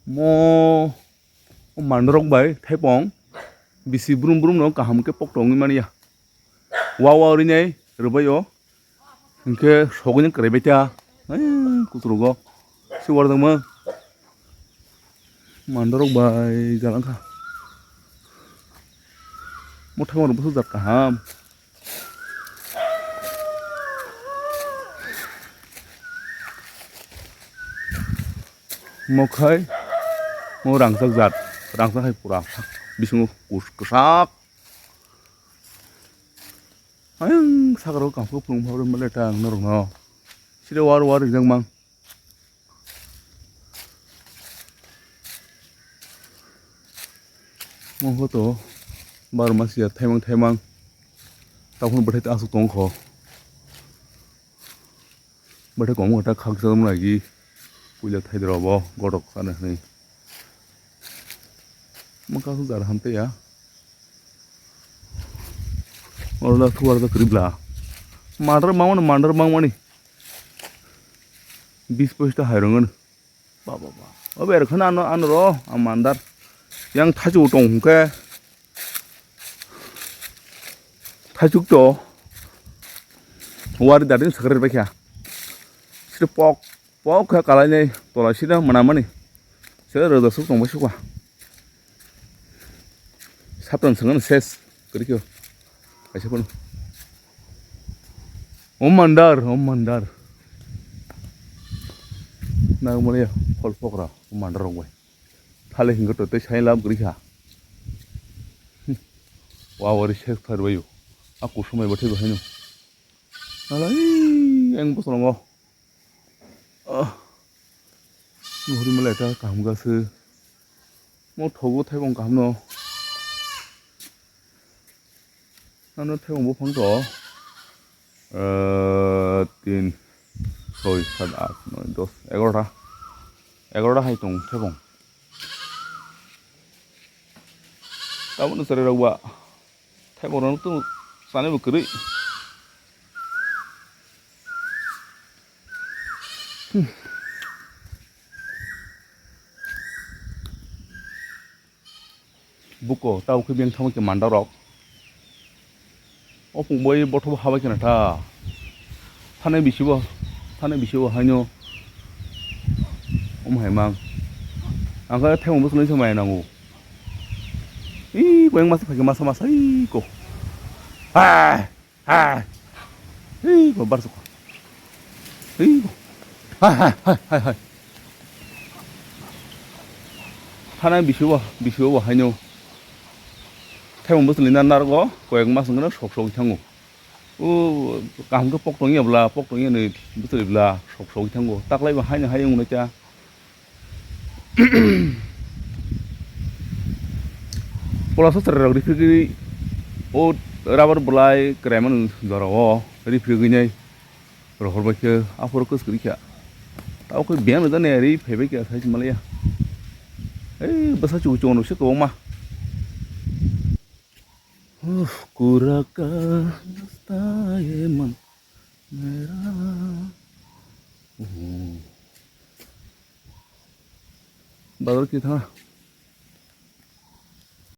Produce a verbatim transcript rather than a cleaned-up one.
Mo, o mandarok bai thaipong bisi brum brum no kaham khe pok tongwi manya. Wa wa rinai rwbai o. Hinkhe sogwini kwraibai ta. Ai, kuchurugo. Si warjakma. Mandarok bai jalang kha. Mo thaimang rok bwsajak kaham. Mokhai, mo rangchak jat, rangchak hai pura bisingo kus-, kwsak. Ayang sakaro kangkuk phung phang male ta ang norokno. Sida war war rijak mang. Mokho to bar masiya thaimang thaimang. Takhun bwthai ta aswk tong kho. Bwthai kong kha ta khaksa mwnagi. Puila thai dro bo godok sana hwnwi. Mokha su jar hamte ya. Oro la thuar ta kribla. Mandar mangmani, mandar mangmani. Bis poista hai rongon. Ba, ba, ba. O ber khana ano, ano ro, a mandar. Yang thaju tong hwnkhe. Thajwk to. Wari dadin sakre bai kha. Sire pok, pok kha kalai nai tola sida mana mani. Sire rada suk tong bai sukwa. Saptan sangan ses. Kari kyo. Kaisa phone. Om mandar, om mandar. Nang mani phol pokra, om mandar rong bai. Thale hingo to tei sai lab gri kha. Wa wari ses thar bayu. A kusumai bathai bahaino. Nala eng bosolongo. Ah. Nuhuri malai ta kaham ga se. Mo thogo thaibong kaham no. Ano thaibong buphang to. Eh, tin, soi, sat, at, noi, dos, egarota. Egarota hai tong thaibong. Tabukno chwrai rok ba. Thai borok no tung sanai bo kwrwi. Buko tabo khe beng thangma khe manda rok. O pung bai bothop habai khna tha. Thanai bisi bo, thanai bisi bo haino. Om hai mang. Ang khe thai mung bwswk nai se maya nango. Ih, koyang masa phai khe masa masa ih ko. Hai, hai. Ih, ko bar suk. Ih, ko. Hai, hai, hai, hai, hai. Thanai bisi bo, bisi bo haino. Thai mung bwswk nai nargo, koyang mas ngana sok sok thango. O kaham khe pok tongya bwla, pok tongya ni bwtwrwi bwla, sok sok thango. Taklai bo haino hai wng nai ta. Pola so chwrai rok rifrigwi o rubber bwlai kwrai mani jora o rifrigwi nai rohor bai khe aphuru kwskwrwi kha. Tabo khe biyang rwjak nai ri phaibai kha sai malaya. Ei bwsa chuku chuku se kwbangma. Uff, kura ka nasta ye man mera. Uff. Bazar ki tha.